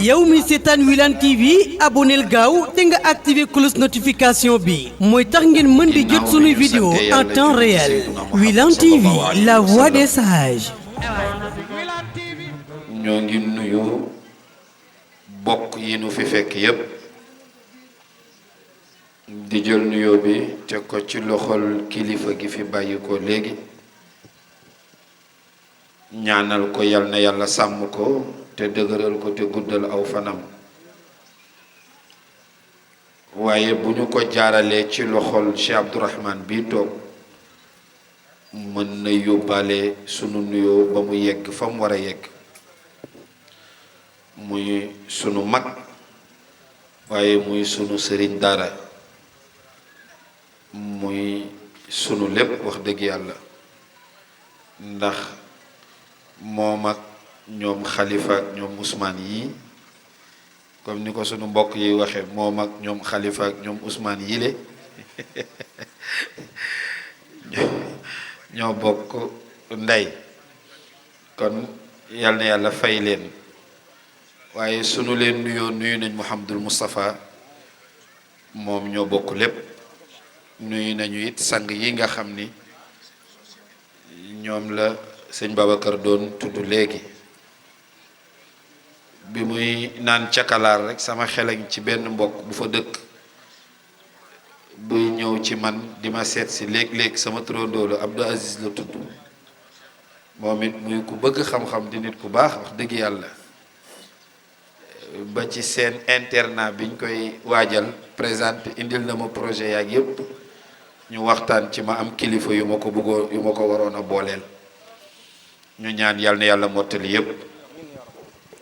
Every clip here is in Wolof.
yow mi seetaan Wilane TV abonneel gaaw te nga activé cloche notification bi mooy tax ngeen mën di jot sunuy vidéo en temps réel. Wilane TV, la voix des sages. ñoo ngi nuyu bokk yi nu fi fekk yépp di jël nuyoo bi teg ko ci loxol kilifa gi fi bàyyi ko léegi ñaanal ko yal na yàlla sàmm ko te dëgëral ko te guddal aw fanam waaye bu ñu ko jaaralee ci loxol Cheikh Abdourahmane bi toog mën na yóbbaale sunu nuyoo ba mu yegg fa mu war a yegg muy sunu mag waaye muy sunu sëriñ dara muy sunu lépp wax dëgg yàlla ndax moom ak ñoom Khalifa ak ñoom Ousmane yi comme ni ko sunu mbokk yi waxe moom ak ñoom Khalifa ak ñoom Ousmane yile ñoo bokk ndey kon yal na yàlla fay leen waaye sunu leen nuyoo nuyu nañ Mouhamadul Moustapha moom ñoo bokk lépp nuyu nañu it sang yi nga xam ni ñoom la sëñ Babacar doon tudd léegi bi muy naan cakalaar rek sama xelañ ci benn mbokk bu fa dëkk buy ñëw ci man di ma seet si léeg-léeg sama turandoo la Abdou Aziz la tudd moom it muy ku bëgg xam-xam di nit ku baax wax dëgg yàlla ba ci seen internat biñ koy waajal présenté indil na ma projet yaak yépp ñu waxtaan ci ma am kilifa yu ma ko bëggoon yu ma ko waroon a booleel ñu ñaan yàlla na yàlla mottali yépp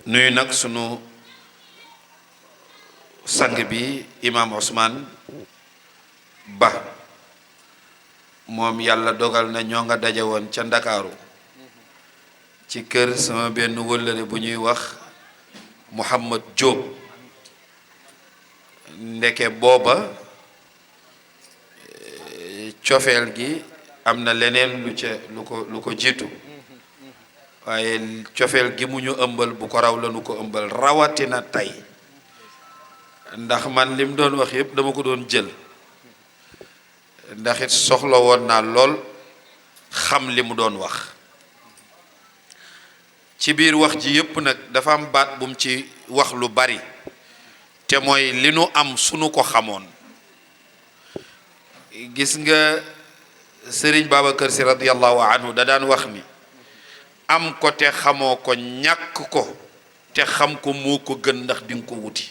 nuyu nag sunu sang bi imam Ousmane Ba moom yàlla dogal na ñoo nga daje woon ca Ndakaaru ci kër sama benn wëllëre bu ñuy wax Mouhamad Diop ndeke booba cofeel gi am na leneen lu ko jiitu waaye cofeel gi mu ñu ëmbal bu ko raw la nu ko ëmbal rawatina tey ndax man lim doon wax yépp dama ko doon jël ndax it soxla woon naa lool xam li mu doon wax ci biir wax ji yépp nag dafa am baat bu mu ci wax lu bari te mooy li nu am sunu ko xamoon gis nga Sëriñ Babacar Si radiyallahu anhu da daan wax ni am ko te xamoo ko ñàkk ko te xam ko moo ko gën ndax dinga ko wuti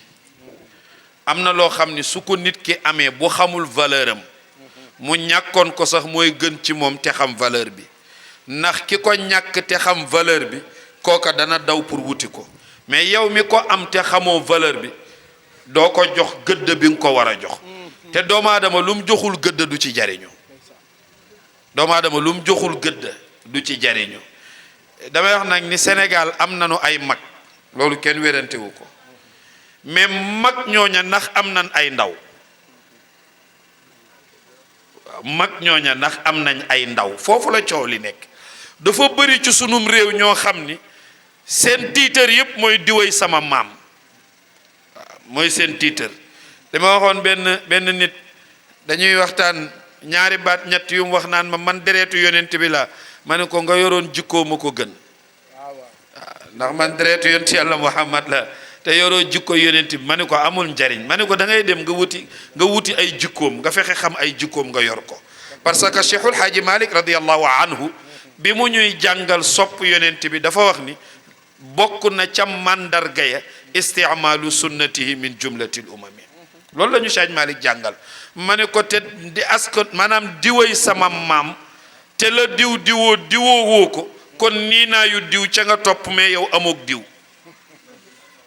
am na loo xam ni su ko nit ki amee bu xamul valeur am mu ñàkkoon ko sax mooy gën ci moom te xam valeur bi ndax ki ko ñàkk te xam valeur bi kooka dana daw pour wuti ko mais yow mi ko am te xamoo valeur bi doo ko jox gëdd bi nga ko war a jox te doomu aadama lu mu joxul gëdd du ci jariñu doomu aadama lu mu joxul gëdd du ci jariñu damay wax nag ni Sénégal am nañu ay mag loolu kenn wérantewu ko mais mag ñooña ndax am nañ ay ndaw mag ñooña ndax am nañ ay ndaw foofu la coow li nekk dafa bëri ci sunum réew ñoo xam ni seen tiitër yépp mooy diwéy sama maam waaw mooy seen tiitër dama waxoon benn nit dañuy waxtaan ñaari baat ñett yu mu wax naan ma man deretu yonent bi la ma ne ko nga yoroon jikkoo ma ko gën waaw ndax man deretu yonent yàlla Muhammad la te yoroo jikko yonent bi ma ne ko amul njariñ ma ne ko da ngay dem nga wuti ay jikkoom nga fexe xam ay jikkoom nga yor ko parce que Cheikhul Haaji Malik radiyallahu anhu bi mu ñuy jàngal sopp yonent bi dafa wax ni bokk na ca màndarga ya isticmaalu sunnatihi min jumlatil umami loolu la ñu Cheikh Malik jàngal ma ne ko te di askan maanaam diwoy sama maam te la diwoo woo ko kon nii naa yu diw ca nga topp mais yow amook diw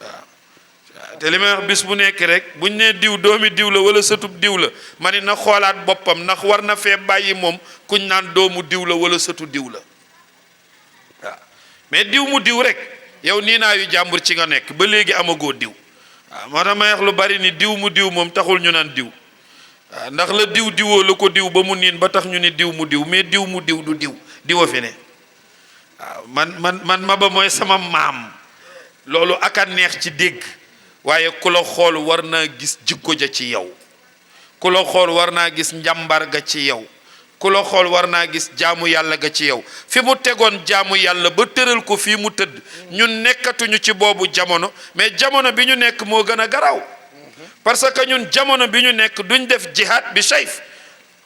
waaw te li may wax bis bu nekk rek buñ nee diw doomi diw la wala sëtub diw la ma ne na xoolaat boppam ndax war na fee bàyyi moom kuñ naan doomu diw la wala sëtu diw la waaw mais diw mu diw rek yow nii naa yu jàmbur ci nga nekk ba léegi amagoo diw waaw moo tax may wax lu bari ni diw mu diw moom taxul ñu naan diw waaw ndax la diwoo la ko diw ba mu niin ba tax ñu ni diw mu diw mais diw mu diw du diw diwa fi ne waaw man Maba mooy sama maam loolu aka neex ci dégg waaye ku la xool war naa gis jikko ja ci yow ku la xool war naa gis njàmbar ga ci yow ku la xool war naa gis jaamu yàlla ga ci yow fi mu tegoon jaamu yàlla ba tëral ko fii mu tëdd ñun nekkatuñu ci boobu jamono mais jamono bi ñu nekk moo gën a garaaw parce que ñun jamono bi ñu nekk duñ def jihaad bi sayf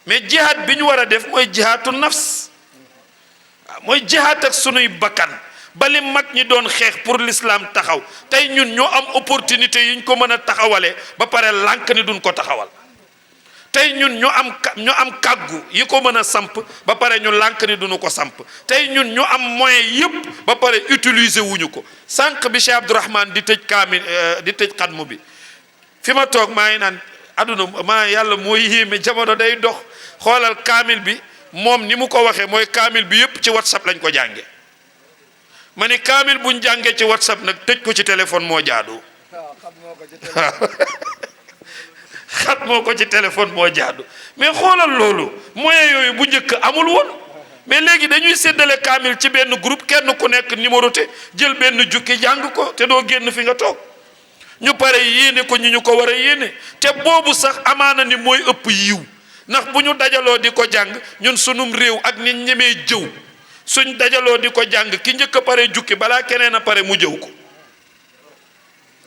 mais jihaad bi ñu war a def mooy jihaatu nafs mooy jihaad ak sunuy bakkan bali mag ñi doon xeex pour l'islam taxaw tey ñun ñoo am opportunité yi ñu ko mën a taxawalee ba pare lànk ni duñ ko taxawal tey ñun ñu am kàggu yi ko mën a samp ba pare ñu lànk ni duñu ko samp tey ñun ñu am moyen yëpp ba pare utiliser wuñu ko sànq bi Cheikh Abdourahmane di tëj kaamil di tëj xatmu bi fi ma toog maa ngi naan aduna maa yàlla mooy yéeme jamono day dox xoolal kaamil bi moom ni mu ko waxee mooy kaamil bi yëpp ci WhatsApp lañ ko jànge ma ni kaamil buñ jàngee ci WhatsApp nag tëj ko ci téléphone moo jaadu xat moo ko ci téléphone moo jaadu mais xoolal loolu moyen yooyu bu njëkk amul woon mais léegi dañuy séddale kaamil ci benn groupe kenn ku nekk numéroté jël benn jukki jàng ko te doo génn fi nga toog ñu pare yéene ko ñu ko war a yéene te boobu sax amaana ni mooy ëpp yiw ndax bu ñu dajaloo di ko jàng ñun sunum réew ak nit ñemee jëw suñ dajaloo di ko jàng ki njëkk a pare jukki balaa keneen a pare mu jëw ko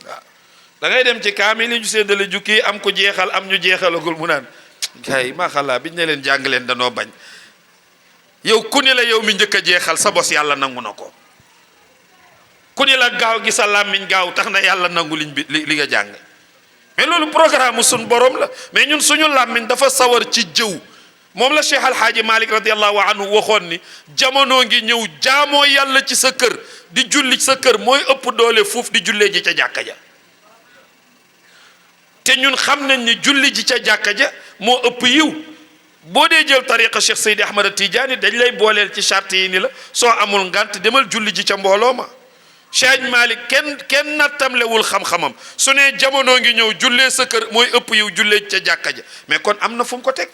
waaw da ngay dem ci kaamil yi ñu séddale jukki am ko jeexal am ñu jeexalagul mu naan gars yi maa xalaa biñ ne leen jàng leen danoo bañ yow ku ni la yow mi njëkk a jeexal sa bos yàlla nangu na ko ku ni la gaaw gi sa làmmiñ gaaw tax na yàlla nangu li nga jàng mais loolu programme suñ borom la mais ñun suñu làmmiñ dafa sawar ci jëw moom la Cheikh Alhaaji Malik radiallahu anhu waxoon ni jamono ngi ñëw jaamoo yàlla ci sa kër di julli ci sa kër mooy ëpp doole fuuf di jullee ji ca jàkka ja te ñun xam nañ ni julli ji ca jàkka ja moo ëpp yiw boo dee jël tariqa Cheikh Seydi Ahmad Tidiane dañ lay booleel ci charte yi ni la soo amul ngant demal julli ji ca mbooloo ma Cheikh Malik kenn nattamlewul xam-xamam su ne jamono ngi ñëw jullee sa kër mooy ëpp yiw jullee ji ca jàkka ja mais kon am na fu mu ko teg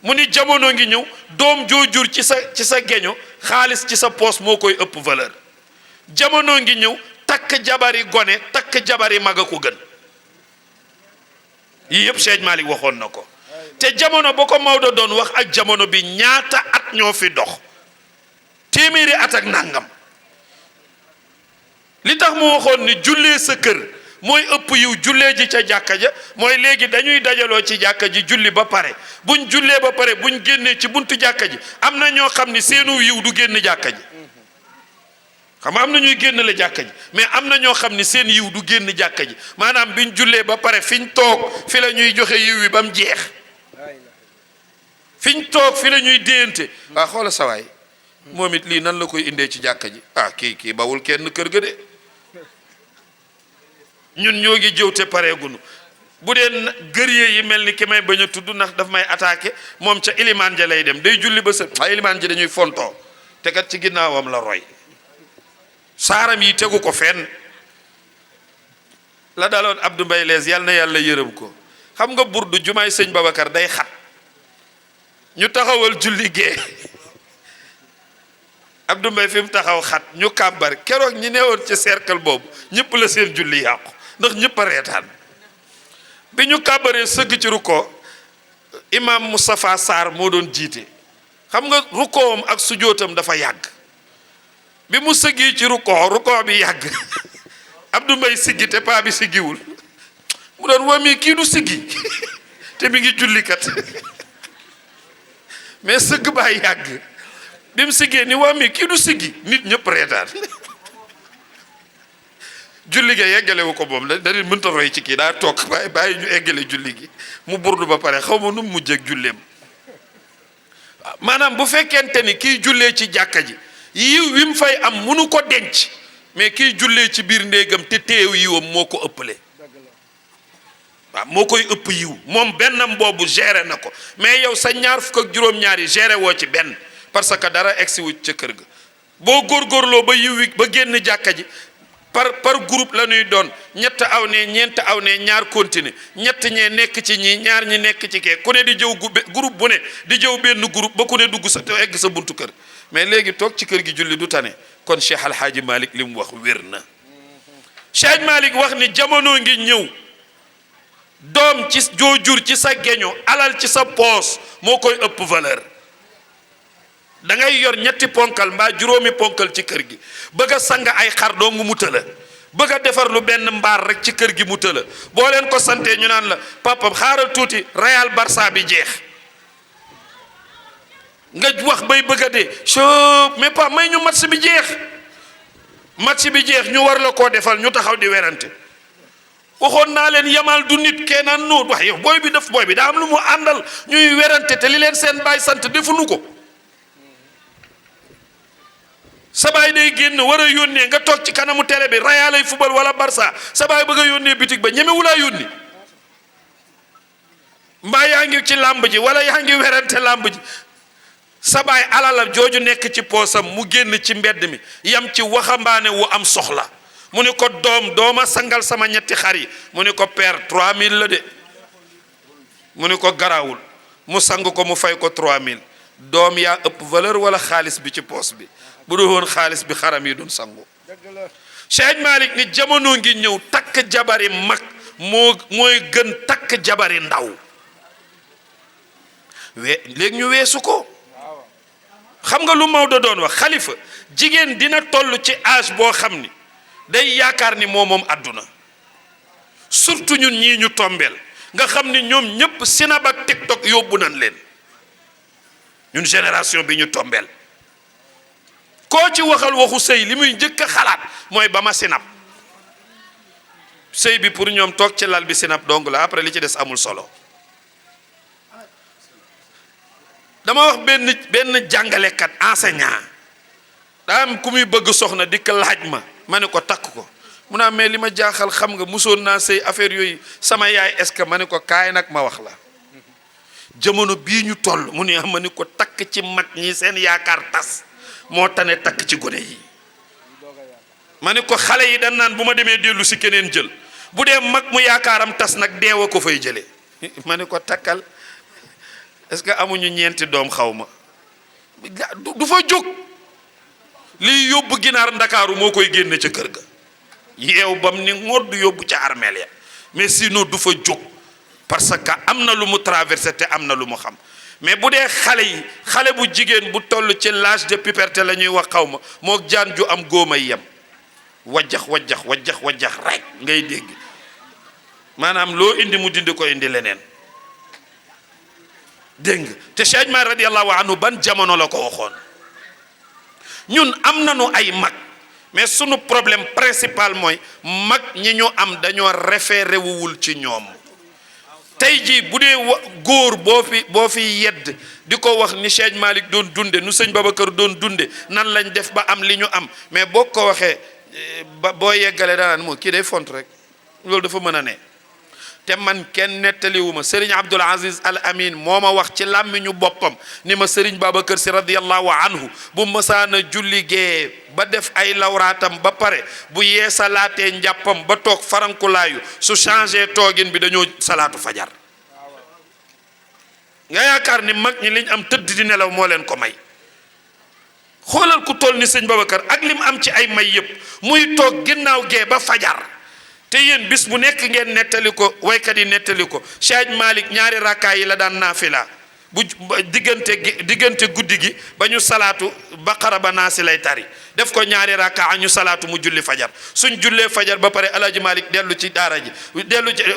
mu ni jamono ngi ñëw doom joo jur ci sa geño xaalis ci sa poos moo koy ëpp valeur jamono ngi ñëw takk jabari gone takk jabari mag a ko gën yii yëpp Cheikh Malik waxoon na ko te jamono ba ko Maodo doon wax ak jamono bi ñaata at ñoo fi dox téeméeri at ak nangam li tax mu waxoon ni jullee sa kër mooy ëpp yiw jullee ji ca jàkka ja mooy léegi dañuy dajaloo ci jàkka ji julli ba pare buñ jullee ba pare buñ génnee ci buntu jàkka ji am na ñoo xam ni seenu yiw du génn jàkka ji xam nga am na ñuy génn la jàkka ji mais am na ñoo xam ni seen yiw du génn jàkka ji maanaam biñ jullee ba pare fiñ toog fi la ñuy joxe yiw wi ba mu jeex fiñ toog fi la ñuy déyante waaw xoola sawaay moom it lii nan la koy indee ci jàkka ji kii bawul kenn kër ga de ñun ñoo ngi jëw te pareegunu bu dee gërëyee yi mel ni ki may bañ a tudd ndax daf may attaqué moom ca ilimaan ja lay dem day julli ba sa ilimaan ja dañuy fontoo te kat ci ginnaawam la roy saaram yi tegu ko fenn la daloon Abdou Mbaye lees yàlla na yàlla yërëm ko xam nga burdu jumaay sëñ Babacar day xat ñu taxawal julli gee Abdou Mbaye fi mu taxaw xat ñu kàbbar keroog ñi newoon ci cercle boobu ñëpp la seen julli yàqu ndax ñëpp a reetaan bi ñu kàbbaree sëgg ci rukkoo imam Moustapha Sarr moo doon jiite xam nga rukkoowam ak sujootam dafa yàgg bi mu sëggee ci rukkoo bi yàgg Abdou Mbaye siggi te paa bi siggiwul mu doon waa mii kii du siggi te mi ngi jullikat mais sëgg baa yàgg bi mu siggee ni waa mii kii du siggi nit ñëpp reetaan julli gi eggalewu ko moom da di mënta roy ci kii daa toog bàyyi ñu eggale julli gi mu burdu ba pare xaw ma nu mu mujjeeg julleem maanaam bu fekkente ni kiy jullee ci jàkka ji yiw wi mu fay am munu ko denc mais kiy jullee ci biir ndéegam te teew yiwam moo ko ëppale waaw moo koy ëpp yiw moom bennam boobu géré na ko mais yow sa ñaar fukk ak juróom-ñaar yi géré woo ci benn parce que dara egsi wu ca kër ga boo góorgóorloo ba yiw wi ba génn jàkka ji par groupe la ñuy doon ñett aw ne ñeent aw ne ñaar continuer ñett ñee nekk ci ñii ñaar ñi nekk ci kee ku ne di jëw groupe bu ne di jëw benn groupe ba ku ne dugg sa te egg sa buntu kër mais léegi toog ci kër gi julli du tane kon Cheikh Alhaaji Malik li mu wax wér na Cheikh Malick wax ni jamono ngi ñëw doom ci joo jur ci sa geño alal ci sa poos moo koy ëpp valeur da ngay yor ñetti ponkal mbaa juróomi ponkal ci kër gi bëgg a sang ay xar doo ngu mu tëla bëgg a defar lu benn mbaar rek ci kër gi mu tëla boo leen ko santee ñu naan la papa xaaral tuuti Real Barça bi jeex nga wax bay bëgg a dee mais pas may ñu match bi jeex ñu war la koo defal ñu taxaw di werante waxoon naa leen yamal du nit kee naan nóot wax yow booy bi daa am lu mu àndal ñuy werante te li leen seen baay sant defuñu ko sa baay day génn war a yónnee nga toog ci kanamu télé bi Real lay football wala Barça sa baay bëgg a yónnee bitig ba ñemewulaa yónni mbaa yaa ngi ci làmb ji wala yaa ngi werante làmb ji sa baay alala jooju nekk ci poosam mu génn ci mbedd mi yam ci waxambaane wu am soxla mu ni ko dooma sangal sama ñetti xar yi mu ni ko père 3000 la de mu ni ko garawul mu sang ko mu fay ko 3000 doom yaa ëpp valeur wala xaalis bi ci poos bi bu dul woon xaalis bi xaram yi duñ sangu Cheikh Malick ni jamono ngi ñëw takk jabari mag mooy gën takk jabari ndaw léegi ñu weesu ko xam nga lu Maodo doon wax xalifa jigéen dina toll ci âge boo xam ni day yaakaar ni moom àdduna surtout ñun ñii ñu tombeel nga xam ni ñoom ñëpp Snap ak TikTok yóbbu nañ leen ñun génération bi ñu tombeel koo ci waxal waxu sëy li muy njëkk a xalaat mooy ba ma Snap sëy bi pour ñoom toog ci lal bi Snap dong la après li ci des amul solo dama wax benn jàngalekat enseignant daa am ku muy bëgg soxna dikk laaj ma ne ko takk ko mu naa mais li ma jaaxal xam nga musoon naa sëy affaire yooyu sama yaay est-ce que ma ne ko kaay nag ma wax la jamono bii ñu toll mu ne ma ne ko takk ci mag ñi seen yaakaar tas moo tane takk ci gone yi ma ne ko xale yi dañ naan bu ma demee dellu si keneen jël bu dee mag mu yaakaaram tas nag deewa ko fay jëlee ma ne ko takkal est-ce que amuñu ñeenti doom xaw ma du fa jóg liy yóbbu ginaar ndakaaru moo koy génne ca kër ga yeew bam ni ngor du yóbbu ca armeel ya mais sinon du fa jóg parce que am na lu mu traversé te am na lu mu xam mais bu dee xale bu jigéen bu toll ci l'âge de puberté la ñuy wax xaw ma moo jaan ju am góomay yem wajjax rek ngay dégg maanaam loo indi mu dindi ko indi leneen dégg nga te Cheikh Mahi radiyallahu anhu ban jamono la ko waxoon ñun am nañu ay mag mais sunu problème principal mooy mag ñi ñu am dañoo référé wuwul ci ñoom tey jii bu dee góor boo fi yedd di ko wax ni Cheikh Malick doon dunde nu sëñ Babacar doon dunde nan lañ def ba am li ñu am mais boo ko waxee ba boo yeggalee danaan moo kii day font rek loolu dafa mën a ne te man kenn nettaliwuma Serigne Abdoul Aziz Al Amin moo ma wax ci làmmiñu boppam ni ma Serigne Babacar Sy radiyallahu anhu bu mësaana julli gee ba def ay lawraatam ba pare bu yee salaatee njàppam ba toog farankulaayu su changé toogin bi dañoo salaatu fajar nga yaakaar ni mag ñi liñ am tëdd di nelaw moo leen ko may xoolal ku toll ni sëñ Babacar ak lim am ci ay may yëpp muy toog ginnaaw gee ba fajar te yéen bis bu nekk ngeen nettali ko waykat yi nettali ko Cheikh Malick ñaari rakkaa yi la daan naafila bu diggante guddi gi ba ñu salaatu baqara ba naasi lay tari def ko ñaari rakkaa ñu salaatu mu julli fajar suñ jullee fajar ba pare Alaaji Malick dellu ci daara ji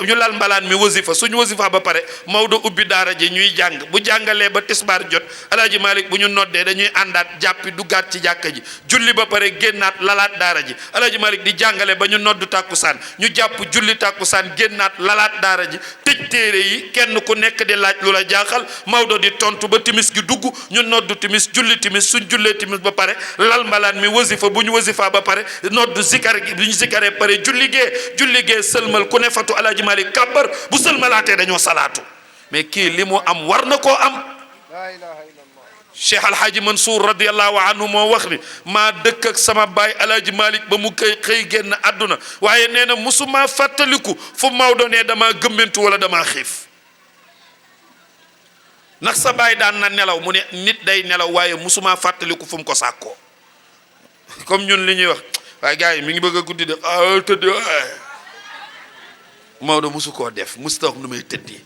ñu lal mbalaan mi wasifa suñ wasifa ba pare Maodo ubbi daara ji ñuy jàng bu jàngalee ba tisbaar jot Alaaji Malick bu ñu noddee dañuy àndaat jàppi duggaat ci jàkka ji julli ba pare génnaat lalaat daara ji Alaaji Malick di jàngale ba ñu noddu tàkkusaan ñu jàpp julli tàkkusaan génnaat lalaat daara ji tëj téere yi kenn ku nekk di laaj lu la jaaxal Maodo di tontu ba timis gi dugg ñu noddu timis julli timis suñ jullee timis ba pare lal mbalaan mi wasifa bu ñu wasifa ba pare noddu zikar gi bu ñu zikaree pare julli gee sëlmal ku ne fatu Alaaji Malick kàbbar bu sëlmalaatee dañoo salaatu mais kii li mu am war na koo am Cheikh Alhaaji Mansour radiyallahu anhu moo wax ni maa dëkk ak sama baay Alaaji Malick ba mu koy xëy génn àdduna waaye nee na musuma fàttaliku fu Maodo ne damaa gëmmentu wala damaa xiif ndax sa baay daan na nelaw mu ne nit day nelaw waaye musuma fàttaliku fu mu ko sàkkoo comme ñun li ñuy wax waaye gars yi mi ngi bëgg a guddi de tëdd Maodo mosu koo def musta wax nu may tëddi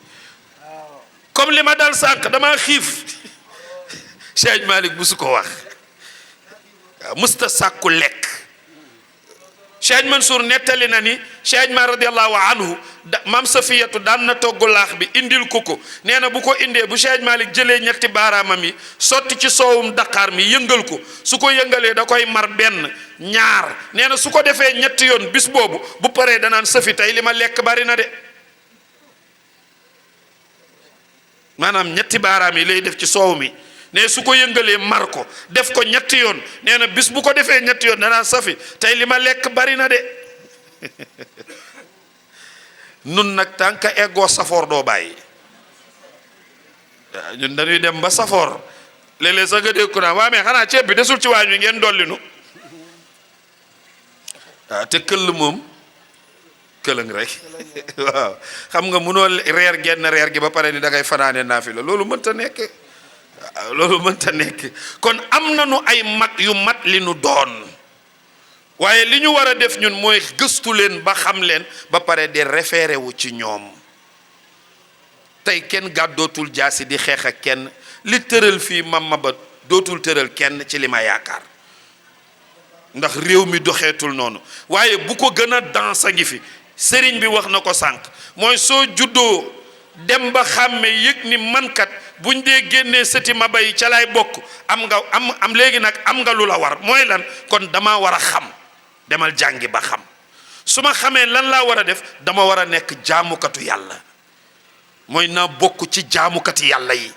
comme li ma dal sànq damaa xiif Cheikh Malick mosu ko wax waaw musta sàkku lekk. Cheikh Mansour nettali na ni Cheikh Ma radiallahu anhu maam Safiyatu daan na togg laax bi indil ko nee na bu ko indee bu Cheikh Malick jëlee ñetti baaraamam yi sotti ci soowum daqaar mi yëngal ko su ko yëngalee da koy mar benn ñaar nee na su ko defee ñetti yoon bis boobu bu paree danaan Safi tey li ma lekk bari na de maanaam ñetti baaraam yi lay def ci soow mi ne su ko yëngalee mar ko def ko ñetti yoon nee na bis bu ko defee ñetti yoon danaa Safi tey li ma lekk bari na de nun nag tànk eggoo safoor doo bàyyi waaw ñun dañuy dem ba safoor léeg-léeg sax nga dégg ko naan waa mais xanaa ceeb bi desul ci waañ wi ngeen dolli nu waaw te këll moom këlëng rek waaw xam nga munoo reer genn reer gi ba pare ni da ngay fanaane naafila loolu mënta nekk loolu mënta nekk kon am nañu ay mag yu mat li nu doon waaye li ñu war a def ñun mooy gëstu leen ba xam leen ba pare di référé wu ci ñoom tey kenn gàddootul jaasi di xeex ak kenn li tëral fii mamma ba dootul tëral kenn ci li ma yaakaar ndax réew mi doxeetul noonu waaye bu ko gën a dansa ngi fi sëriñ bi wax na ko sànq mooy soo juddoo dem ba xàmme yëg ni mankat buñ dee génnee sëti ma bay ca lay bokk am léegi nag am nga lu la war mooy lan kon dama war a xam demal jàngi ba xam su ma xamee lan laa war a def dama war a nekk jaamukatu yàlla mooy naa bokk ci jaamukati yàlla yi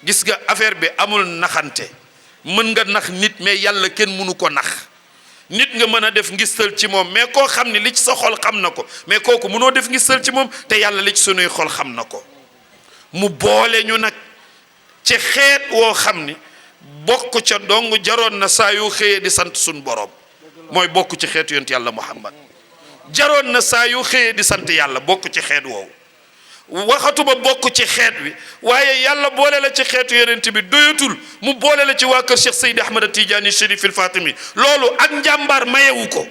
gis nga affaire bi amul naxante mën nga nax nit mais yàlla kenn mënu ko nax nit nga mën a def ngistal ci moom mais koo xam ni li ci sa xol xam na ko mais kooku mënoo def ngistal ci moom te yàlla li ci sunuy xol xam na ko mu boole ñu nag ci xeet woo xam ni bokk ca dong jaroon na saa yu xëyee di sant suñ borom mooy bokk ci xeetu yonent yàlla Muhammad jaroon na saa yu xëyee di sant yàlla bokk ci xeet woowu waxatuma bokk ci xeet wi waaye yàlla boole la ci xeetu yonent bi doyatul mu boole la ci waa kër Cheikh Seydi Ahmad Tidiane Chérif il Fatimi loolu ak njàmbaar mayewu ko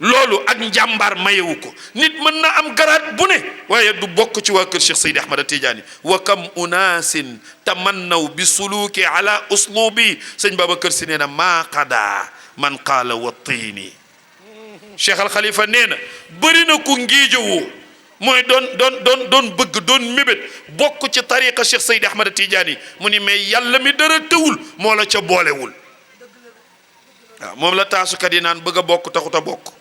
loolu ak njàmbaar mayewu ko nit mën na am garaat bu ne waaye du bokk ci waa kër Cheikh Seydi Ahmad Tidiane wa kam unaasin tamannaw bi suluki ala uslubi sëñ Babacar Si nee na maa qada man qaala wa tiini Cheikh Al Khalifa nee na bëri na ku ngiijowoo mooy doon bëgg doon mébét bokk ci tariqa Cheikh Seydi Ahmad Tidiane mu ni mais yàlla mi dara tëwul moo la ca boolewul waaw moom la taasukat yi naan bëgg a bokk taxut a bokk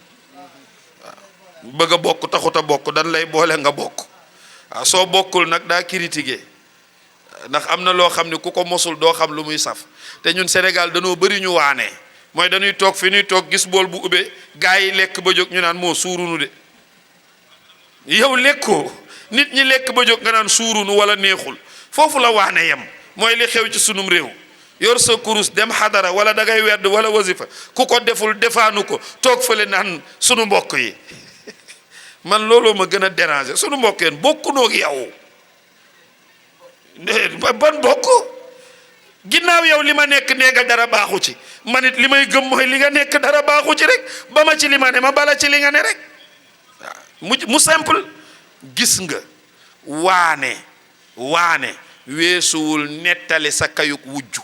bëgg a bokk taxut a bokk dan lay boole nga bokk waaw soo bokkul nag daa critiqué ndax am na loo xam ne ku ko mosul doo xam lu muy saf te ñun Sénégal dañoo bëri ñu waane mooy dañuy toog fi ñuy toog gis bool bu ubbee gaa yi lekk ba jóg ñu naan moo suurunu de yow lekkoo nit ñi lekk ba jóg nga naan suurunu wala neexul foofu la waane yem mooy li xew ci sunum réew yor sa kurus dem xadara wala da ngay werd wala wasifa ku ko deful defaanu ko toog fële naan sunu mbokk yi man looloo ma gën a déranger sunu mbokk yeen bokkunoog yow ban bokk ginnaaw yow li ma nekk nee nga dara baaxu ci man it li may gëm mooy li nga nekk dara baaxu ci rek ba ma ci li ma ne ma bala ci li nga ne rek waaw mu simple gis nga waane weesuwul nettali sa kayuk wujju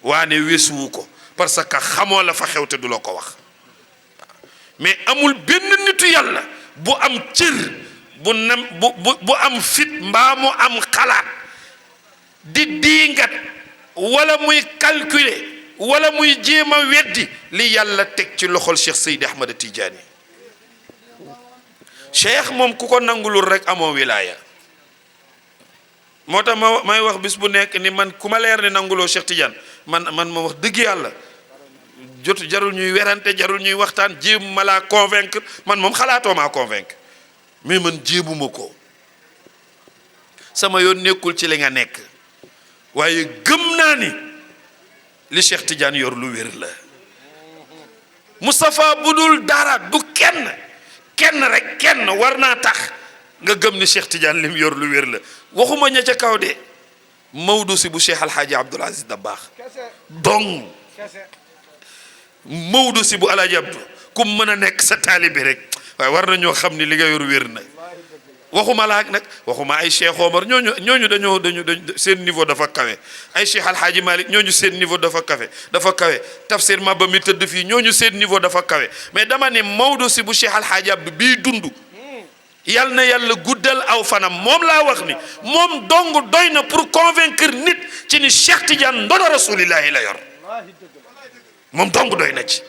waane weesuwu ko parce que xamoo la fa xew te du la ko wax mais amul benn nitu yàlla bu am cër bu am fit mbaa mu am xalaat di diingat wala muy calculer wala muy jéem a weddi li yàlla teg ci loxol Cheikh Seydi Ahmad Tidiane cheikh moom ku ko nangulul rek amoo wilaaya moo tax may wax bis bu nekk ni man ku ma leer ni nanguloo Cheikh Tidiane man ma wax dëgg yàlla jarul ñuy werante jarul ñuy waxtaan jéem ma laa convaincre man moom xalaatoo maa convaincre mais man jéemuma ko sama yoon nekkul ci li nga nekk waaye gëm naa ni li Cheikh Tidiane yor lu wér la Moustapha bu dul dara du kenn rek kenn war naa tax nga gëm ni Cheikh Tidiane lim yor lu wér la waxuma ña ca kaw de Maodo si bu Cheikh Alhaaji Abdoul Aziz Dabakh dong Maodo si bu Alaaji Abdu ku mën a nekk sa taalibi rek waaye war nañoo xam ni li nga yor wér na. waxuma laak nag waxuma ay Cheikh Omar ñooñu dañoo seen niveau dafa kawe ay Cheikh Alhaaji Malick ñooñu seen niveau dafa kawe tafsir ma ba mi tëdd fii ñooñu seen niveau dafa kawe mais dama ne Maodo si bu Cheikh Alhaaji Abdu bii dund yal na yàlla guddal aw fanam moom laa wax ni moom dong doy na pour convaincre nit ci ni Cheikh Tidiane ndono rasulillahi la yor moom dong doy na ci.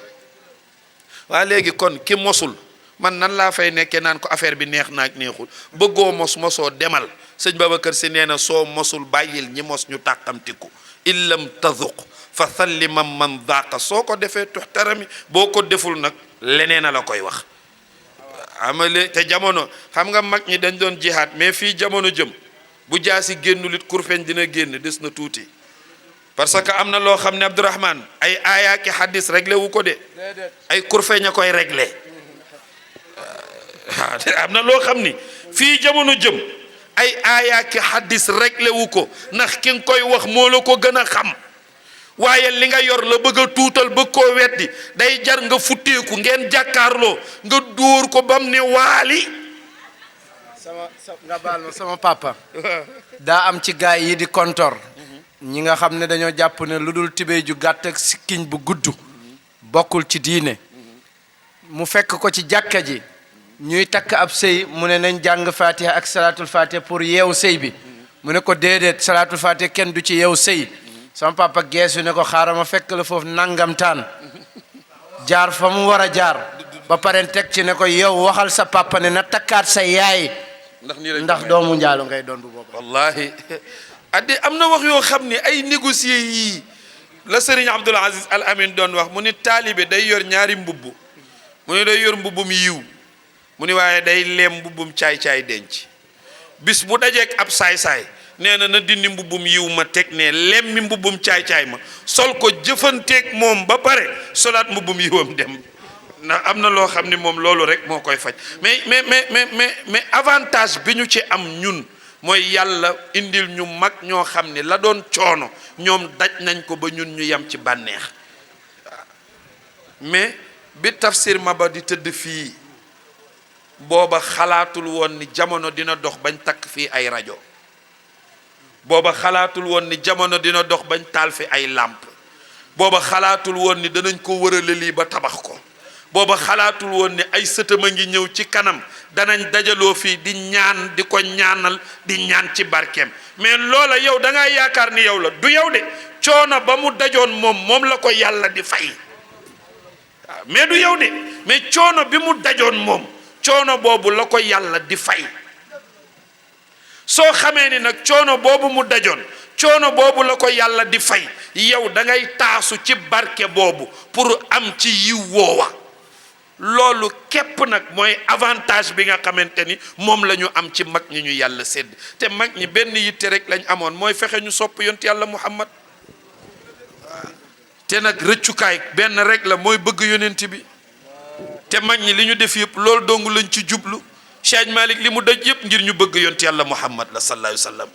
waa léegi kon ki mosul man nan laa fay nekkee naan ko affaire bi neex naak neexul bëggoo mosoo demal sëñ Babacar Si nee na soo mosul bàyyil ñi mos ñu tàqamtiku illam tazuq fa sallimam man daaqa soo ko defee tuxtarami boo ko deful nag leneen a la koy wax. amale te jamono xam nga mag ñi dañ doon jihaad mais fii jamono jëm bu jaasi génnul it kurfeñ dina génn des na tuuti parce que am na loo xam ne Abdourahman ay aaya ki hadis réglé wu ko de ay kurfeñ a koy réglé. am na loo xam ni fii jamono jëm ay aaya ki hadis réglé wu ko ndax ki nga koy wax moo la ko gën a xam waaye li nga yor la bëgg a tuutal bëgg koo weddi day jar nga futteeku ngeen jàkkaarloo nga dóor ko bam ne waali. nga baal ma sama papa daa am ci gaay yi di kontor ñi nga xam ne dañoo jàpp ne lu dul tibéy ju gàtt ak sikkiñ bu gudd bokkul ci diine mu fekk ko ci jàkka ji ñuy takk ab sëy mu ne nañ jàng fatiha ak salaatul fatiha pour yeewu sëy bi mu ne ko déedéet salaatul fatiha kenn du ci yeewu sëy sama papa geesu ne ko xaaral ma fekk la foofu nangamtaan jaar fa mu war a jaar ba pare teg ci ne ko yow waxal sa papa ne na takkaat sa yaay ndax doomu njaalu ngay doon bu boobu. wallahi addi am na wax yoo xam ni ay négocier yii la Serigne Abdoul Aziz Al Amin doon wax mu ni taalibe day yor ñaari mbubb mu ni day yor mbubbum yiw mu ni waaye day leem mbubbum caay-caay denc bis bu dajeek ab saay-saay nee na dindi mbubbum yiw ma teg ne lem mi mbubbum caay-caay ma sol ko jëfanteeg moom ba pare solaat mbubbum yiwam dem ndax am na loo xam ni moom loolu rek moo koy faj mais avantage bi ñu ci am ñun mooy yàlla indil ñu mag ñoo xam ne la doon coono ñoom daj nañ ko ba ñun ñu yem ci bànneex mais bi tafsir ma ba di tëdd fii booba xalaatul woon ni jamono dina dox bañ takk fii ay rajo booba xalaatul woon ni jamono dina dox bañ taal fi ay làmp booba xalaatul woon ni danañ ko wërale lii ba tabax ko booba xalaatul woon ni ay sëtam a ngi ñëw ci kanam danañ dajaloo fii di ñaan di ko ñaanal di ñaan ci barkeem mais loola yow da ngaa yaakaar ni yow la du yow de coono ba mu dajoon moom la ko yàlla di fay waaw mais du yow de mais coono bi mu dajoon moom coono boobu la ko yàlla di fay soo xamee ni nag coono boobu mu dajoon coono boobu la ko yàlla di fay yow da ngay taasu ci barke boobu pour am ci yiw woowa loolu képp nag mooy avantage bi nga xamante ni moom la ñu am ci mag ñi ñu yàlla sédd te mag ñi benn yitte rek lañ amoon mooy fexe ñu sopp yont yàlla Muhammad te nag rëccukaay benn rek la mooy bëgg yonent bi te mag ñi li ñu def yëpp loolu dongu lañ ci jublu Cheikh Malick li mu daj yëpp ngir ñu bëgg yont yàlla Muhammad la sallallahu alayhi wa sallam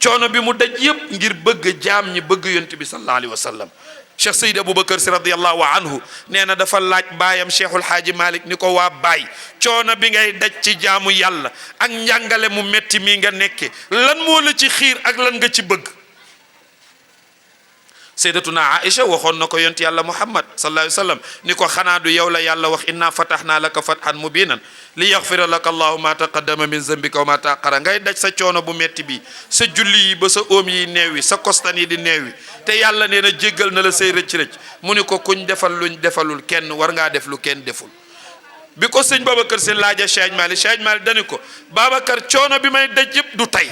coono bi mu daj yëpp ngir bëgg jaam ñi bëgg yont bi sallallahu alayhi wa sallam Cheikh Seydi Aboubacar Si radiyallahu anhu nee na dafa laaj baayam Cheikhul Haaji Malick ni ko waa baay coono bi ngay daj ci jaamu yàlla ak njàngale mu metti mi nga nekke lan moo la ci xiir ak lan nga ci bëgg Sayyidatuna Aïcha waxoon na ko yont yàlla Muhammad sallallahu alayhi wa sallam ni ko xanaa du yow la yàlla wax inna fatahna laka fathan mubinan li yaxfira laka allahu ma taqaddama min zambika wa ma taqara ngay daj sa coono bu metti bi sa julli yi ba sa óom yi neewi sa kostan yi di neewi te yàlla nee na jéggal na la say rëcc-rëcc mu ni ko kuñ defal luñ defalul kenn war ngaa def lu kenn deful bi ko sëñ Babacar Si laaja Cheikh Malick dani ko Babacar coono bi may daj yëpp du tey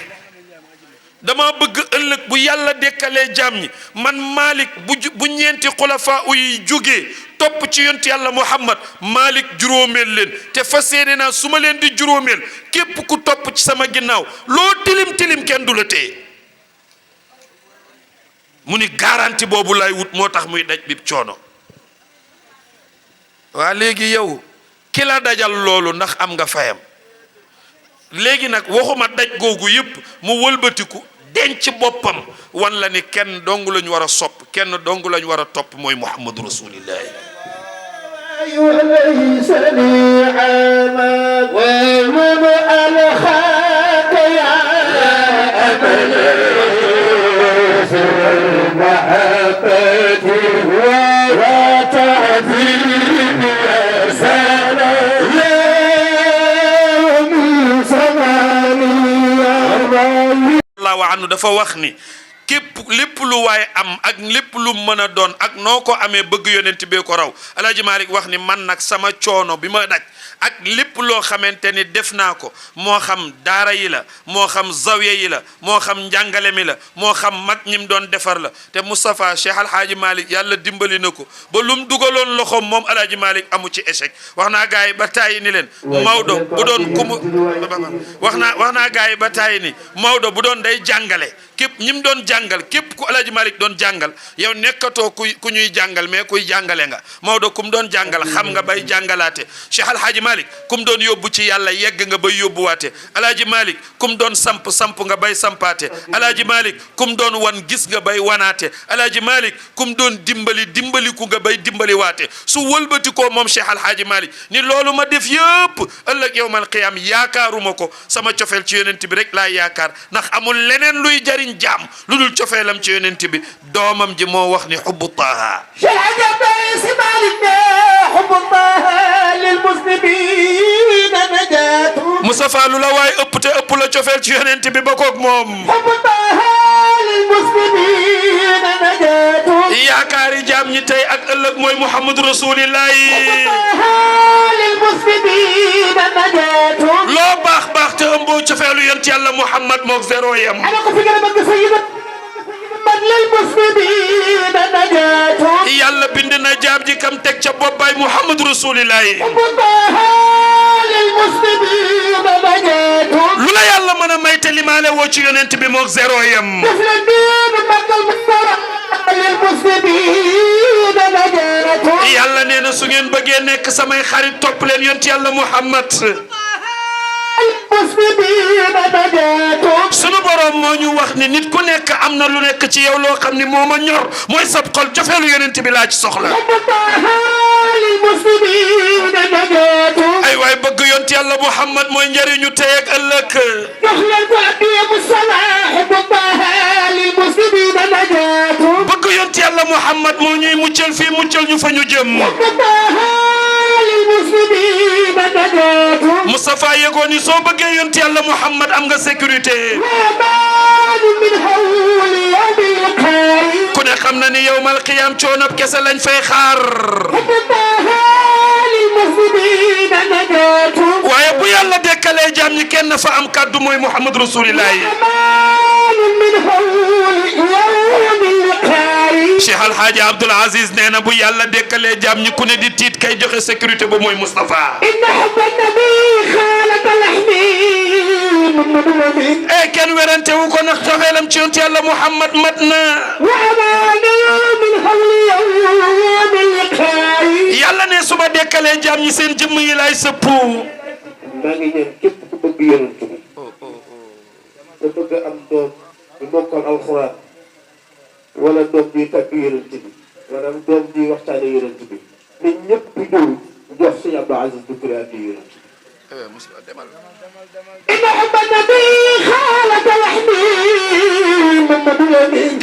dama bëgg ëllëg bu yàlla dekkalee jaam ñi man Malick bu ñeenti xulafa yi jógee topp ci yont yàlla Muhammad Malick juróomeel leen te fas yéene naa su ma leen di juróomeel képp ku topp ci sama ginnaaw loo tilim tilim kenn du la téye mu ni garanti boobu lay wut moo tax muy daj bi coono waa léegi yow ki la dajal loolu ndax am nga fayam léegi nag waxuma daj googu yëpp mu wëlbatiku denc boppam wan la ni kenn dong lañ war a sopp kenn dong lañ war a topp mooy muhammadu rasulillahi وليس لي عمل ومن الخاك يا أمل سر المحبة وتعذيب يا سلام يا من زماني يا ربي allahu anhu dafa wax ni képp lépp lu waay am ak lépp lu mën a doon ak noo ko amee bëgg yonent bee ko raw Alaaji Malik wax ni man nag sama coono bi ma daj ak lépp loo xamante ni def naa ko moo xam daara yi la moo xam zawiya yi la moo xam njàngale mi la moo xam mag ñim doon defar la te Moustapha Cheikh Alhaaji Malik yàlla dimbali na ko ba lu mu dugaloon loxoom moom Alaaji Malik amu ci échec wax naa gars yi ba tàyyi ni leen Maodo bu doon ku mu wax naa gars yi ba tàyyi ni Maodo bu doon day jàngale képp ñi mu doon jàngal képp ku Alaaji Malik doon jàngal yow nekkatoo ku ñuy jàngal mais kuy jàngale nga Maodo kum doon jàngal xam nga bay jàngalaate Cheikh Alhaaji Malik kum doon yóbbu ci yàlla yegg nga bay yóbbuwaate Alaaji Malik kum doon samp nga bay sampaate Alaaji Malik kum doon wan gis nga bay wanaate Alaaji Malik kum doon dimbaliku nga bay dimbaliwaate su wëlbati ko moom Cheikh Alhaaji Malik ni loolu ma def yëpp ëllëg yawmal qiyaam yaakaaruma ko sama cofeel ci yonent bi rek laa yaakaar ndax amul leneen luy jariñ jaam lu dul cofeelam ci yonent bi doomam ji moo wax ni xubbu taaha Mustafa lu la waay ëpp te ëpp la cofeel ci yonent bi ba koog moom yaakaari jaam ñi tey ak ëllëg mooy Muhammadu Rasulillahi loo baax baax te ëmboo cofeelu yonent yàlla Muhammad moog zéro yam yàlla bind na jaam ji kam teg ca boppaay Muhammadu Rasulillahi lu la yàlla mën a may te limaale woo ci yonent bi moog zéro yam yàlla nee na su ngeen bëggee nekk samay xarit topp leen yonent yàlla Muhammad sunu borom moo ñu wax ni nit ku nekk am na lu nekk ci yow loo xam ni moo ma ñor mooy sab xol cofeelu yonent bi laa ci soxla ay waay bëgg yonent yàlla Muhammad mooy njëriñu tey ak ëllëg bëgg yonent yàlla Muhammad moo ñuy muccal fii muccal ñu fa ñu jëm Moustapha yegoo ni soo bëggee yonent yàlla Muhammad am nga sécurité ku ne xam na ni yawmal qiyaam coonab kese lañ fay xaar waaye bu yàlla dekkalee jaam ñi kenn fa am kàddu mooy Muhammad Rasulillahi Cheikh Alhaaji Abdoul Aziz nee na bu yàlla dekkalee jaam ñi ku ne di tiit kay joxe sécurité ba mooy Moustapha kenn werante wu ko ndax cofeelam ci yonent yàlla Muhammad mat na yàlla ne su ma dekkalee jaam ñi seen jëmm yi laay sëpp maa ngi ñaan képp ku bëgg yonent bi te bëgg am doom bu bokkal alxuraan wala doom bi tàgg yonent bi maanaam doom bi waxtaane yonent bi ne ñëpp ñëw jox Sëñ Abdou Aziz Doucouré ak yonent bi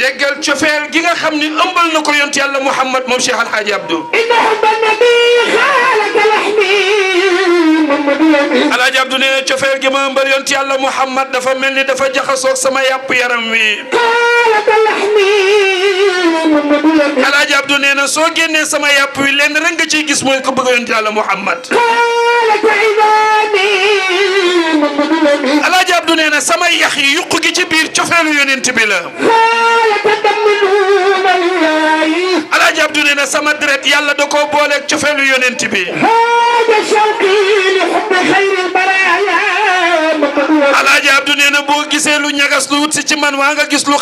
déggal cofeel gi nga xam ni ëmbal na ko yonent yàlla Muhammad moom Cheikh Alhaaji Abdou Alhaaji Abdou nee na cofeel gi ma ëmbal yonent yàlla Muhammad dafa mel ni dafa jaxasoog sama yàpp yaram wi Alhaaji Abdou nee na soo génnee sama yàpp wi lenn rek nga ciy gis mooy ko bëgg yonent yàlla Muhammad Alhaaji Abdou nee na sama yax yi yuq gi ci biir cofeelu yonent bi la Alhaaji Abdou nee na sama deret yàlla da koo booleeg cofeelu yonent bi Alaaji Abdou nee na boo gisee lu ñagas lu wut si ci man maa nga gis lu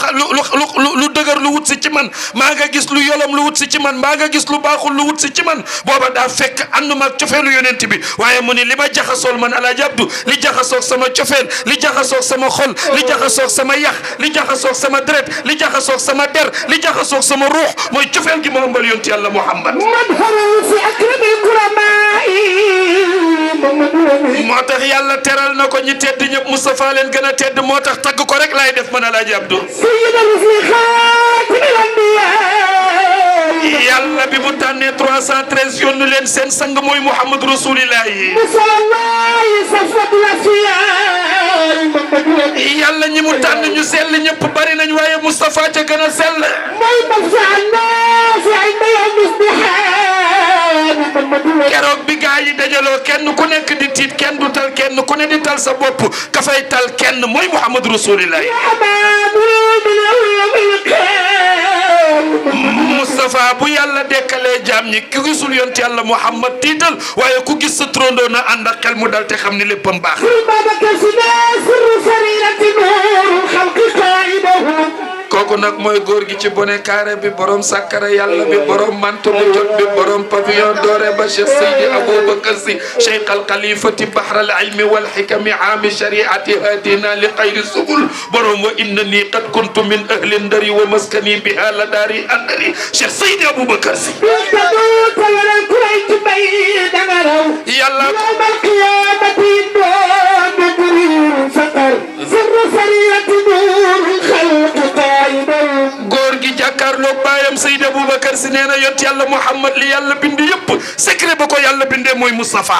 dëgër lu wut si ci man maa nga gis lu yolom lu wut si ci man maa nga gis lu baaxul lu wut si ci man booba daa fekk ànduma ak cofeelu yonent bi waaye mu ni li ma jaxasool man Alaaji Abdou li jaxasoog sama cofeel li jaxasoog sama xol li jaxasoog sama yax li jaxasoog sama deret li jaxasoog sama der li jaxasoog sama ruux mooy cofeel gi ma ëmbal yonent yàlla Muhammad moo tax yàlla teral na ko ñi tedd ñëpp Moustapha leen gën a tedd moo tax tagg ko rek laay def man Alaaji Abdou yàlla bi mu tànnee 313 yónnu leen seen sang mooy Muhammad Rasulillahi yàlla ñi mu tànn ñu sell ñëpp bari nañ waaye Moustapha ca gën a sell keroog bi gaa yi dajaloo kenn ku nekk di tiit kenn du tal kenn ku ne di tal sa bopp ka fay tal kenn mooy Muhammad Rasulillah Moustapha bu yàlla dekkalee jaam ñi ku gisul yonent yàlla Muhammad tiital waaye ku gis sa trondoo na ànd ak xel mu dal te xam ni léppam baax kooku nag mooy góor gi ci bone carré bi borom sàkkara yàlla bi borom manto bu jot bi borom pavillon doré ba Cheikh Seydi Aboubacar Sy Cheikh al Khalifati bahr al ilmi wal hikami aami shariati hadina li xayri subul borom wa innani qad kuntu min ahli ndari wa maskani biha la daari andari Cheikh Seydi Aboubacar Sy yàlla góor gi jàkkaarloog baayam Seydi Aboubacar Sy nee na yont yàlla Muhammad li yàlla bind yëpp secret ba ko yàlla bindee mooy Moustapha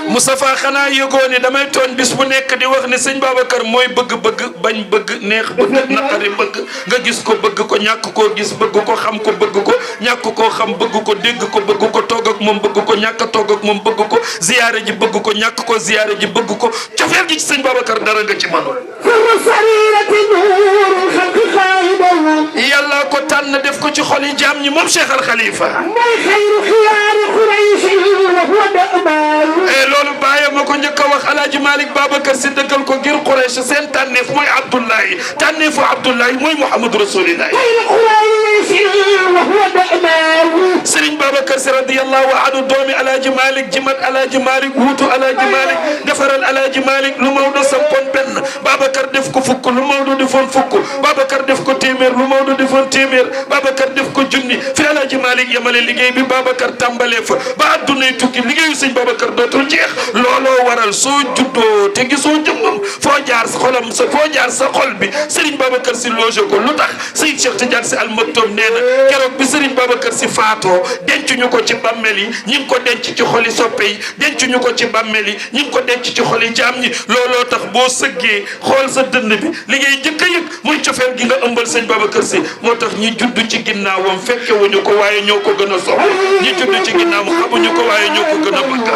Moustapha xanaa yëgoo ni damay tooñ bis bu nekk di wax ne sëñ Babacar mooy bëgg-bëgg bañ bëgg neex bëgg naqari bëgg nga gis ko bëgg ko ñàkk koo gis bëgg ko xam ko bëgg ko ñàkk koo xam bëgg ko dégg ko bëgg ko toog ak moom bëgg ko ñàkk a toog ak moom bëgg ko ziyaare ji bëgg ko ñàkk ko ziyaare ji bëgg ko cofeel gi ci sëñ Babacar dara nga ci manul yàlla ko tànn def ko ci xol yi jaam ñi moom Cheikh Al Khalifa loolu bàyyi ma ko njëkk a wax Alaaji Malick Babacar Sy dëggal ko ngir Quraysh seen tànneef mooy Abdullahi tànneefu Abdullahi mooy Muhammad Rasulillah Serigne Babacar Sy radiyallahu anhu doomi Alaaji Malick jimat Alaaji Malick wuutu Alaaji Malick defaral Alaaji Malick lu Maodo sampoon benn Babacar def ko fukk lu Maodo defoon fukk Babacar def ko téeméer lu Maodo defoon téeméer Babacar def ko junni fi Alaaji Malick yemale liggéey bi Babacar tàmbalee fa ba addunay tukki liggéeyu sëñ Babacar dootul jeex looloo waral soo juddoo te gisoo jëmmam foo jaar sa xolam foo jaar sa xol bi Serigne Babacar Sy loge ko lu tax Seydi Cheikh Tidiane Sy Al Maktoum nee na keroog bi Serigne Babacar Sy faatoo dencuñu ko ci bàmmeel yi ñi ngi ko denc ci xoli soppe yi dencuñu ko ci bàmmeel yi ñi ngi ko denc ci xoli jaam ñi looloo tax boo sëggee xool sa dënn bi li ngay jëkk a yëg muy cofeel gi nga ëmbal sëñ Babacar Sy moo tax ñi judd ci ginnaawam fekke wuñu ko waaye ñoo ko gën a sopp ñi judd ci ginnaawam xamuñu ko waaye ñoo ko gën a bëgg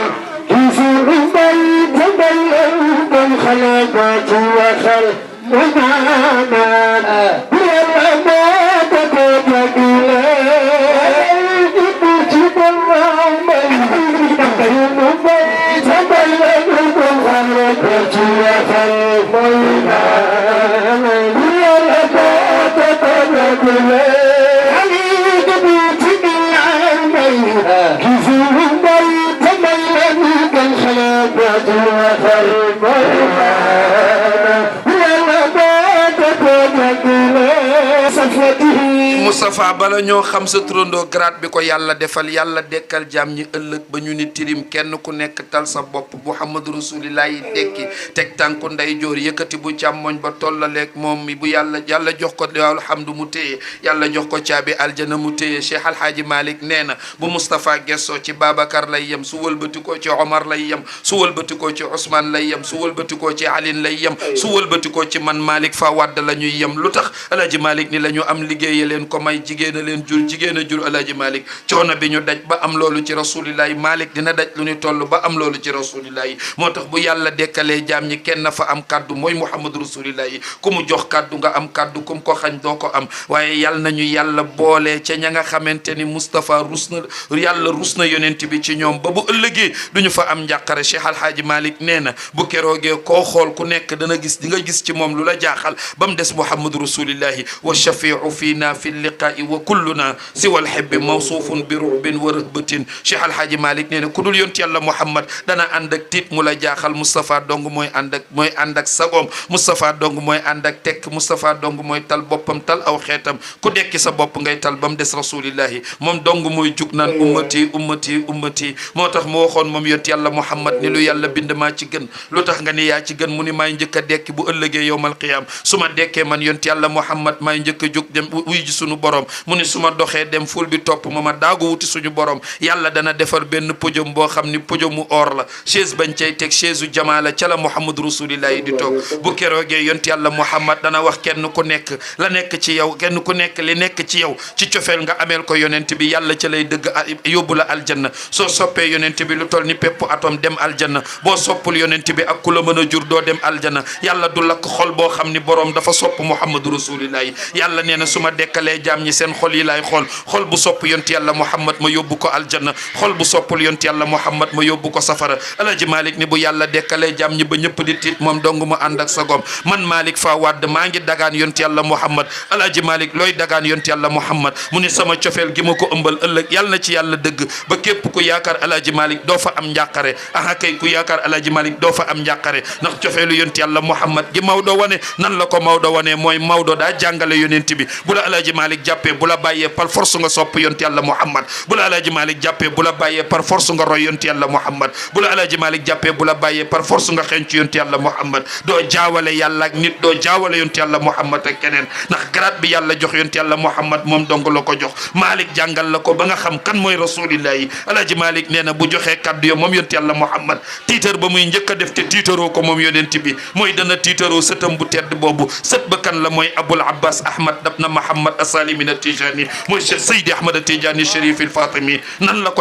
Moustapha bala ñoo xam sa turandoo grade bi ko yàlla defal yàlla dekkal jaam ñi ëllëg ba ñu ni tirim kenn ku nekk tal sa bopp Muhammadu Rasulillah yi dekki teg tànku nday joor yëkkati bu càmmoñ ba tollaleeg moom mi bu yàlla jox ko alhamdu mu téye yàlla jox ko caabi aljana mu téye Cheikh Alhaaji Malick nee na bu Moustapha gessoo ci Babacar lay yem su wëlbatikoo ci Omar lay yem su wëlbatikoo ci Ousmane lay yem su wëlbatikoo ci Aline lay yem su wëlbatikoo ci man Malick fa wadd la ñuy yem lu tax Alhaaji Malick ni la ñu am liggéeye leen ko may jigéen a leen jur jigéen a jur alaaji Malick coono bi ñu daj ba am loolu ci rasulillahi Malick dina daj lu ñu toll ba am loolu ci rasulillahi moo tax bu yàlla dekkalee jaam ñi kenn fa am kaddu mooy Muhammad rasulillahi ku mu jox kaddu nga am kaddu ku mu ko xañ doo ko am waaye yàlla nañu yàlla boole ca ña nga xamante ni Moustapha yàlla rus na yonent bi ci ñoom ba bu ëllëgee duñu fa am njàqare Cheikh Alhaaji Malick nee na bu keroogee koo xool ku nekk dana gis di nga gis ci moom lu la jaaxal ba mu des Muhammad rasulillahi wa shafiu fiina fi liqaa'i wa kulluna siwa alhibbi mawsuufun bi ruhbin wa rahbatin Cheikh Alhaaji Malick nee na ku dul yonent yàlla Muhammad dana ànd ak tiit mu la jaaxal Moustapha dong mooy ànd ak sagoom Moustapha dong mooy ànd ak tekk Moustapha dong mooy tal boppam tal aw xeetam ku dekki sa bopp ngay tal ba mu des rasulillahi moom dong mooy jug naan ummati ummati ummati moo tax mu waxoon moom yonent yàlla Muhammad ni lu yàlla bind maa ci gën lu tax nga ni yaa ci gën mu ni maay njëkk a dekki bu ëllëgee yowmal qiyaam su ma dekkee man yonent yàlla Muhammad maay njëkk a jug dem wuy ji suñu borom mu ni su ma doxee dem ful bi topp ma daagu wuti suñu borom yàlla dana defar benn podium boo xam ni podiumu or la chaise bañ cay teg chaise u jamaa la ca la Muhammad rasulillahi di toog bu keroogee yonent yàlla Muhammad dana wax kenn ku nekk la nekk ci yow kenn ku nekk li nekk ci yow ci cofeel nga ameel ko yonent bi yàlla ca lay dëgg yóbbu la aljanna soo soppee yonent bi lu toll ni pepp atom dem aljanna boo soppul yonent bi ak ku la mën a jur doo dem aljanna yàlla du lakk xol boo xam ni borom dafa sopp Muhammadu rasulillahi yàlla nee na su ma dekkalee jaam ñi seen xol yi laay xool xol bu sopp yonent yàlla Muhammad ma yóbbu ko aljanna xol bu soppul yonent yàlla Muhammad ma yóbbu ko safara Alaaji Malick ni bu yàlla dekkalee jaam ñi ba ñëpp di tiit moom dong mu ànd ak sagom man Malick Fa Wade maa ngi dagaan yonent yàlla Muhammad Alaaji Malick looy dagaan yonent yàlla Muhammad mu ni sama cofeel gi ma ko ëmbal ëllëg yàlla na ci yàlla dëgg ba képp ku yaakaar Alaaji Malick doo fa am njàqare aha kay ku yaakaar Alaaji Malick doo fa am njàqare ndax cofeelu yonent yàlla Muhammad gi Maodo wane nan la ko Maodo wane mooy Maodo daa jàngale yonent bi bu la Alaaji Malick jàppee bu la bàyyee par force nga sopp yonent yàlla Muhammad bu la Alaaji Malick jàppee bu la bàyyee par force nga roy yonent yàlla Muhammad bu la Alaaji Malick jàppee bu la bàyyee par force nga xeeñ ci yonent yàlla Muhammad doo jaawale yàlla ak nit doo jaawale yonent yàlla Muhammad ak keneen ndax grade bi yàlla jox yonent yàlla Muhammad moom dong la ko jox Malick jàngal la ko ba nga xam kan mooy rasulillahi Alaaji Malick nee na bu joxee kaddu yo moom yonent yàlla Muhammad tiitar ba muy njëkk a def te tiitaroo ko moom yonent bi mooy dana tiitaroo sëtam bu tedd boobu sët ba kan la mooy Abul Abbas Ahmad dabna Muhammad Asalimin Atijani mooy Seydi Ahmad Atijani Chérif il Fatimi nan la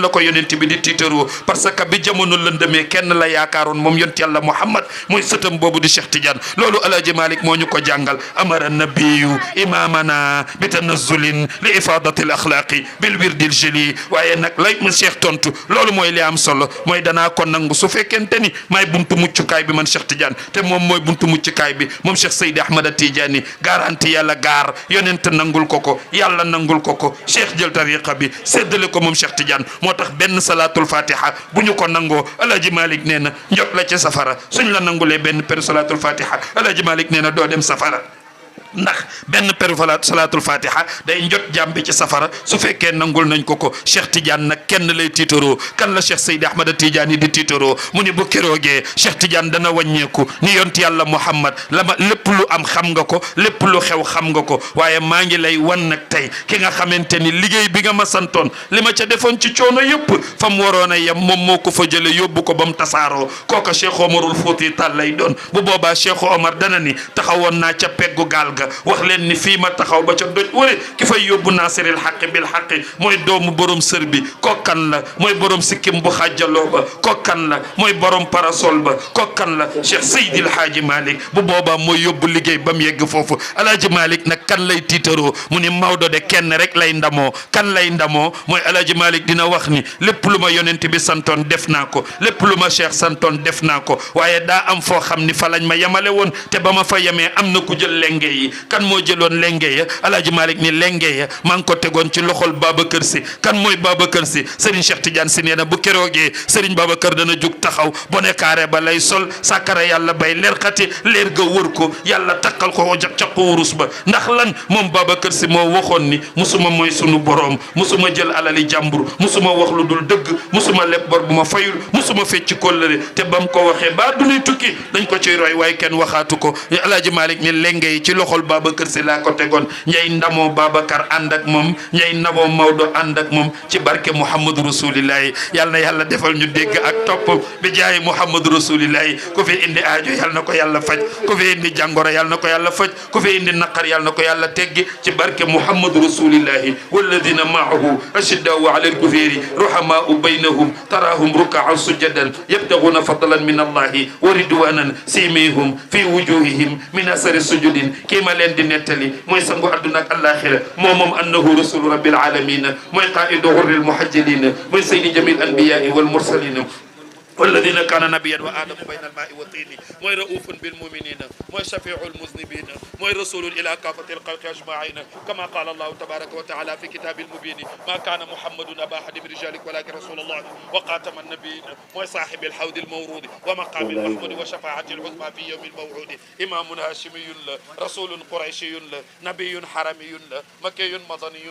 ko yonent bi di tiitaroo parce que bi jamono lëndëmee kenn la yaakaaroon moom yonent yàlla Muhammad mooy sëtam boobu di Cheikh Tidiane loolu Alaaji Malick moo ñu ko jàngal amara nabiyu imamana bi tanazzulin li ifadati al axlaqi bil wirdil jëli waaye nag lay mu Cheikh tontu loolu mooy li am solo mooy danaa ko nangu su fekkente ni maay buntu muccukaay bi man Cheikh Tidiane te moom mooy buntu muccukaay bi moom Cheikh Seydi Ahmad Tidiane garanti yàlla gaar yonent nangul ko yàlla nangul ko Cheikh jël tariqa bi séddale ko moom Cheikh Tidiane moo tax benn salatul fatiha bu ñu ko nangoo Alaaji Malick nee na njot la ci safara suñ la nangulee benn per salatul fatiha Alaaji Malick nee na doo dem safara ndax benn per salatul fatiha day njot jàmm bi ci safara su fekkee nangul nañ ko Cheikh Tidiane nag kenn lay tiitaroo kan la Cheikh Seydi Ahmad Tidiane di tiitaroo mu ni bu keroogee Cheikh Tidiane dana wàññeeku ni yonent yàlla Muhammad la ma lépp lu am xam nga ko lépp lu xew xam nga ko waaye maa ngi lay wan nag tey ki nga xamante ni liggéey bi nga ma santoon li ma ca defoon ci coono yëpp fa mu waroon a yem moom moo ko fa jële yóbbu ko ba mu tasaaroo kooka Cheikh Omarul Fouti Tall lay doon bu boobaa Cheikh Omar dana ni taxawoon naa ca peggu gaal wax leen ni fii ma taxaw ba ca doj wëre ki fay yóbbu naasiril xaqi bil xaqi mooy doomu borom sër bi kokkan la mooy borom sikkim bu xàjjaloo ba kokkan la mooy borom parasol ba kokkan la Cheikh Seydil Haaji Malick bu boobaa mooy yóbbu liggéey ba mu yegg foofu Alaaji Malick nag kan lay tiitaroo mu ni Maodo de kenn rek lay ndamoo kan lay ndamoo mooy Alaaji Malick dina wax ni lépp lu ma yonent bi santoon def naa ko lépp lu ma Cheikh santoon def naa ko waaye daa am foo xam ni fa lañ ma yemale woon te ba ma fa yemee am na ku jël lenge yi kan moo jëloon lenge ya Alaaji Malick ni lenge ya maa ngi ko tegoon ci loxol Babacar Si kan mooy Babacar Si Serigne Cheikh Tidiane Si nee na bu keroogee Serigne Babacar dana jug taxaw bone kaare ba lay sol sàkkara yàlla bay leer xati leer ga wër ko yàlla takkal ko caqu wurus ba ndax lan moom Babacar Si moo waxoon ni musuma mooy sunu boroom musuma jël alali jàmbur musuma wax lu dul dëgg musuma leb bor bu ma fayul musuma fecc kóllëre te bam ko waxee ba du ñuy tukki dañ ko ciy roy waaye kenn waxaatu ko Alaaji Malick ni lenge yi ci loxol loxol Babacar Si laa ko tegoon ñay ndamoo Babacar ànd ak moom ñay ndamoo Maodo ànd ak moom ci barke Muhammadu Rasulillahi yal na yàlla defal ñu dégg ak topp bi jaay Muhammadu Rasulillahi ku fi indi aajo yal na ko yàlla faj ku fi indi jàngoro yal na ko yàlla faj ku fi indi naqar yal na ko yàlla teggi ci barke Muhammadu Rasulillahi walladina maahu ashiddaau ala alkufari ruhamaau baynahum tarahum rukaan sujjadan yabtaguna fadlan min allahi wa ridwanan simihum fi wujuhihim min asari sujudin kii ma leen di nettali mooy sangu adduna ak alaxira moom annahu rasulu rabbil alamina mooy qaidu hurril muhajjalina mooy saydi jamil anbiyai wal mursalina والذين كان نبيا وآدم بين الماء والطين موي رؤوف بالمؤمنين موي شفيع المذنبين موي رسول إلى كافة الخلق أجمعين كما قال الله تبارك وتعالى في كتاب المبين ما كان محمد أبا أحد من رجالك ولكن رسول الله وخاتم النبيين موي صاحب الحوض المورود ومقام المحمود وشفاعة العظمى في يوم الموعود إمام هاشمي رسول قريشي نبي حرمي مكي مدني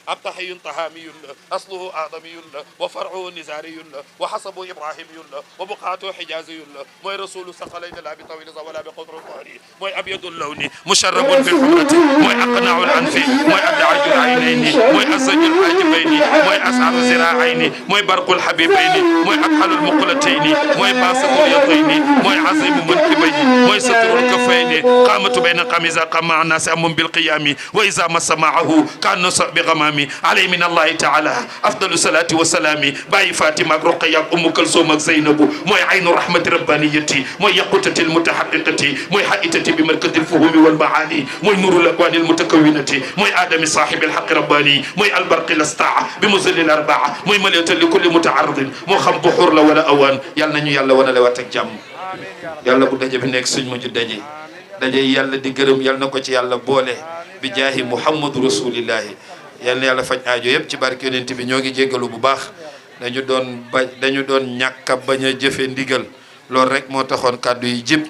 أبطحي طهامي أصله آدمي وفرعه نزاري وحسبه إبراهيمي وبقعته حجازي موي رسول ثقلين لا بطويل ولا بقطر الظهري موي ابيض اللون مشرب بالحمرة موي اقنع الانف موي ادعج العينين موي اسج الحاجبين موي اسعر الذراعين موي برق الحبيبين موي اكحل المقلتين موي باسط اليدين موي عظيم المنكبين موي ستر الكفين قامت بين قميزه قام مع الناس ام بالقيام واذا مس معه كان نصب بغمام عليه من الله تعالى افضل الصلاه والسلام باي فاطمه رقيه ام كلثوم زينب موي عين رحمة ربانيتي موي يقوتة المتحققة موي حائتة بمركز الفهوم والمعاني موي نور الأكوان المتكونة موي آدم صاحب الحق رباني موي البرق الأسطع بمزل الأربعة موي مليئة لكل متعرض مو خم بحور لا ولا أوان يالنا نيو يالا وانا لواتك جام يالا بو داجي بي نيك سوñ mu ju daje yàlla di gërëm yàlla na ko ci yàlla boole bi jaahi Muhammadu Rasulillahi yàlla na yàlla faj aajo yëpp ci barke yonent bi ñoo ngi jéggalu bu baax dañu doon ñàkk a bañ a jëfe ndigal loolu rek moo taxoon kàddu yi jib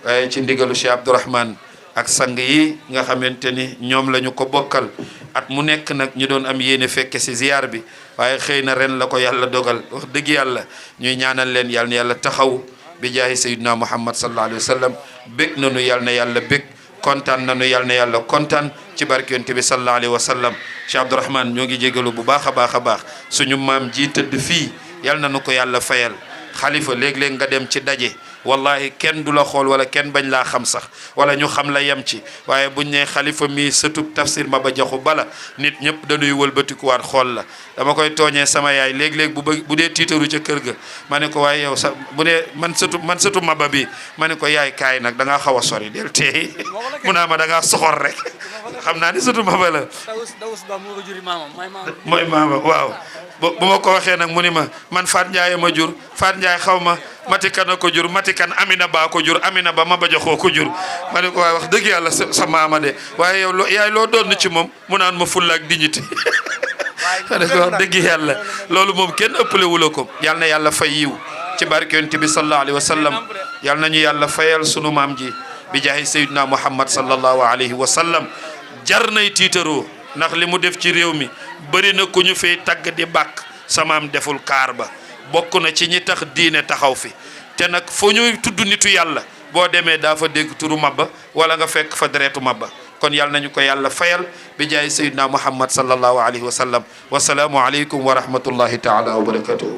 waaye ci ndigalu Cheikh Abdourahmane ak sang yi nga xamante ni ñoom la ñu ko bokkal at mu nekk nag ñu doon am yéene fekke si ziar bi waaye xëy na ren la ko yàlla dogal wax dëgg yàlla ñuy ñaanal leen yàlla na yàlla taxaw bi jaahi sayyidina Muhammad sallallahu alayhi wa sallam bég nañu yàlla na yàlla bég kontaan nañu yàlla na yàlla kontaan ci barke yonent bi sallallahu alayhi wa sallam Cheikh Abdourahmane ñoo ngi jégalu bu baax a baax suñu maam ji tëdd fii yàlla na nu ko yàlla fayal xalifa léeg-léeg nga dem ci daje wallahi kenn du la xool wala kenn bañ laa xam sax wala ñu xam la yem ci waaye buñ ne xalifa mi sëtub tafsir Maba Jaxu Bala nit ñëpp dañuy wëlbatikuwaat xool la dama koy tooñee sama yaay léeg-léeg bu dee tiitaru ca kër ga ma ne ko waaye yow sax bu dee man sëtu Maba bi ma ne ko yaay kaay nag da ngaa xaw a sori del teey mu naa ma da ngaa soxor rek xam naa ni sëtu Maba la mooy maama waaw bu ma ko waxee nag mu ni ma man Faat Ndiaye ma jur Faat Ndiaye xaw ma Matikan a ko jur Matikan Amina Ba ko jur Amina Ba Maba Jaxu ko jur ma ne ko waaye wax dëgg yàlla sa maama de waaye yow yaay loo doon ci moom mu naan ma fulla ak dignité ma ne ko wax dëgg yàlla loolu moom kenn ëppale wu la ko yal na yàlla fay yiw ci barke yonent bi sallallahu alayhi wa sallam yal nañu yàlla fayal sunu maam ji bi jaahi sayyidina Muhammad sallallahu alayhi wa sallam jar nay tiitaroo ndax li mu def ci réew mi bëri na ku ñu fay tagg di bàkk samaam deful kaar ba bokk na ci ñi tax diine taxaw fi te nag foo ñuy tudd nitu yàlla boo demee daa fa dégg turu Maba wala nga fekk fa deretu Maba kon yàlla nañu ko yàlla fayal bi jaay sayyidina Muhammad sallallahu alayhi wa sallam wasalaamu aleykum wa rahmatullahi taala wa barakatuhu